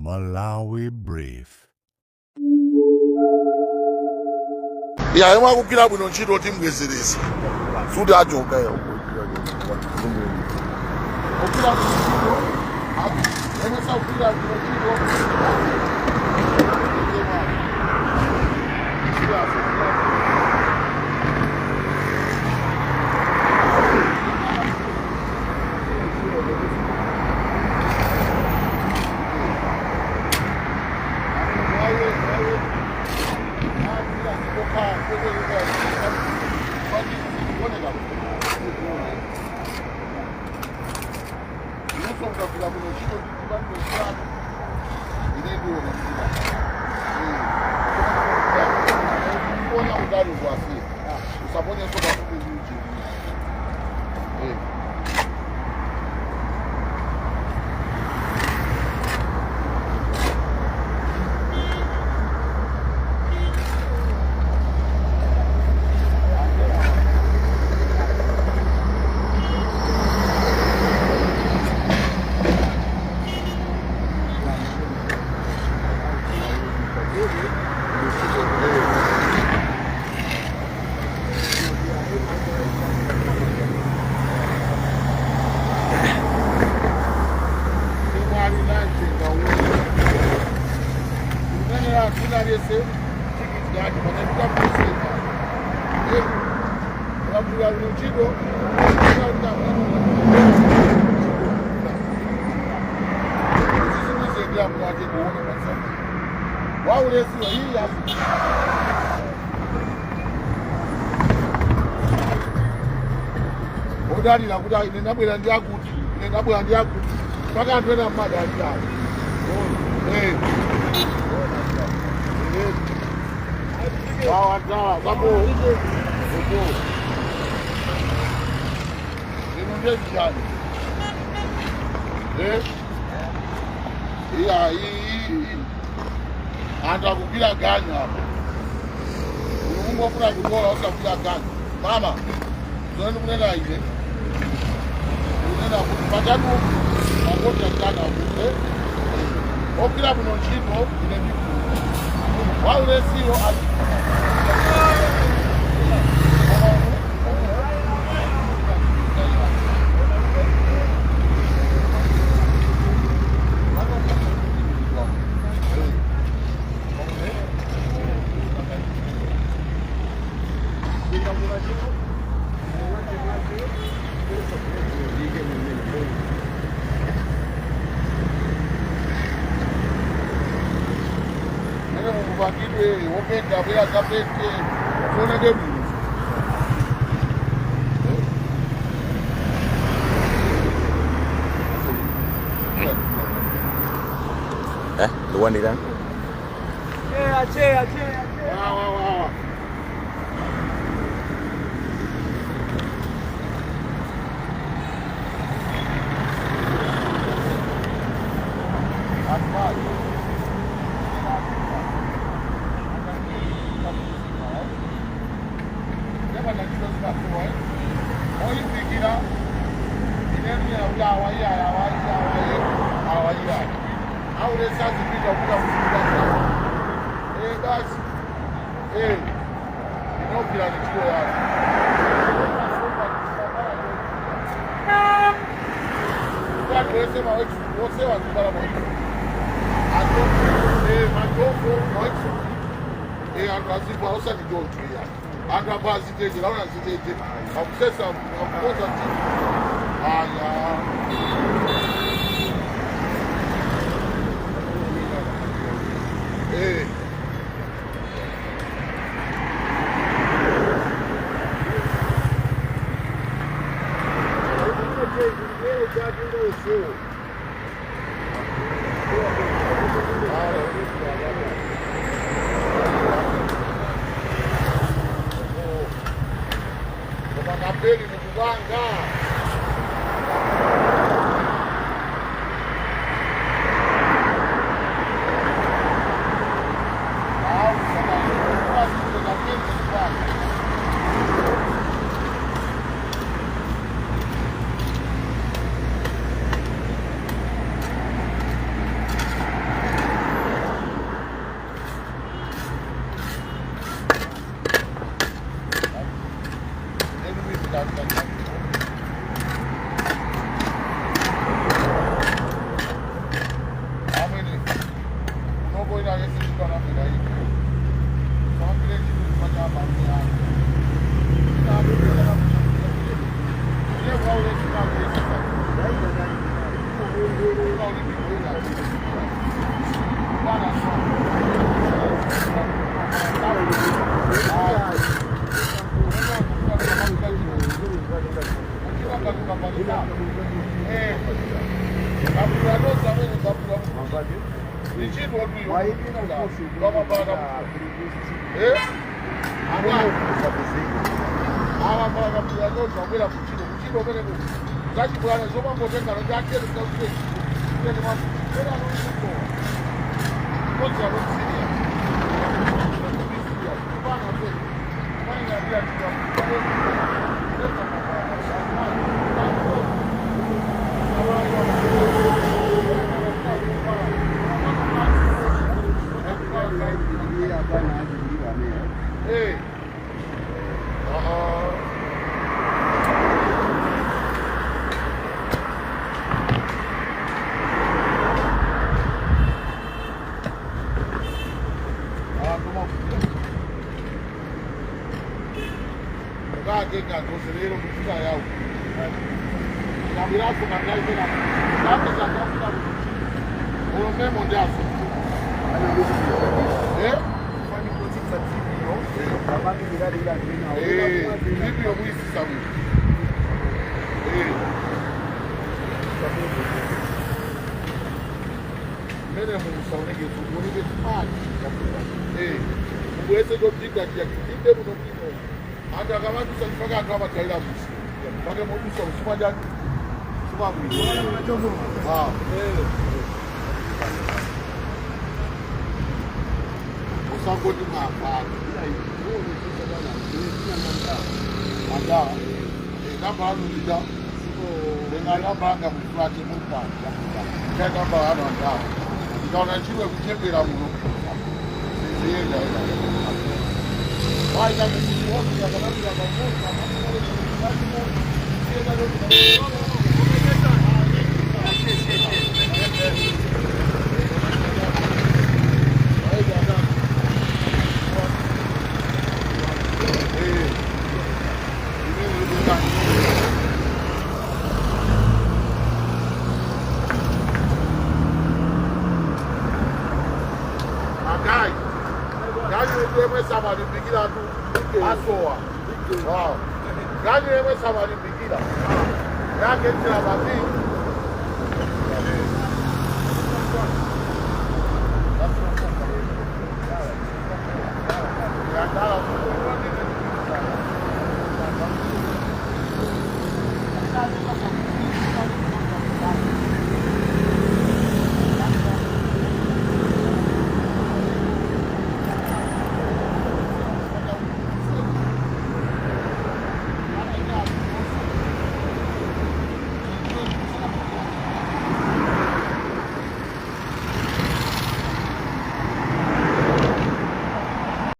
Malawi Brief. Ya, yemwe akugwira bwino ntchito timbwezerese, suti achoka yo. Ogwira bwino ntchito, yemwe sakugwira bwino ntchito. Usaponyenso pafupi ndi uchi. Waulesiwa hii hapa. Odalira kuti ine ndabwera ndi akuti, ine ndabwera ndi akuti, mpaka anthu ena mmadalira. Eh. Eh. Wawa zabo. Obo. Ino ndiye chani. Eh. Iya, iyi. Anthu akugwira ganyu apa. Ungofuna kutola usagwira ganyu. Mama, zone ndikunena ine. Kunena kuti pachatu makontract akuti ogwira bwino ntchito ine ndikulu. Waulesiyo ati Mene mukupangidwe wopenta bwera kapente tioneke bwino. Eh, ndikuandikani. Wawa wawa. Oyimbikira inenuyera kuti awayi awayi awayi awayi aulesazipita kuda kuita. Eh, basi. Eh, inogwira ntchito yake. Vanhu vese vose vazvibara matofo maworkshop. Anthu azipo ausati choncho iya. Anthu apo aziteje laona aziteje akusesa akukoza ntchito aya. Eh. Koma kapeni mukupanga. Kunoko ina yese chikanapera ii. Samapire chiri pachapa Hey. Uh-uh. Usangoti mapana anda namba anodida denga namba anga mufurati mupanda kai namba ano anda ndikaona chimwe kuchembera muno ziyenda waita Asoa. Wow. Gani yemwe samalimbikira. Yake tira mati.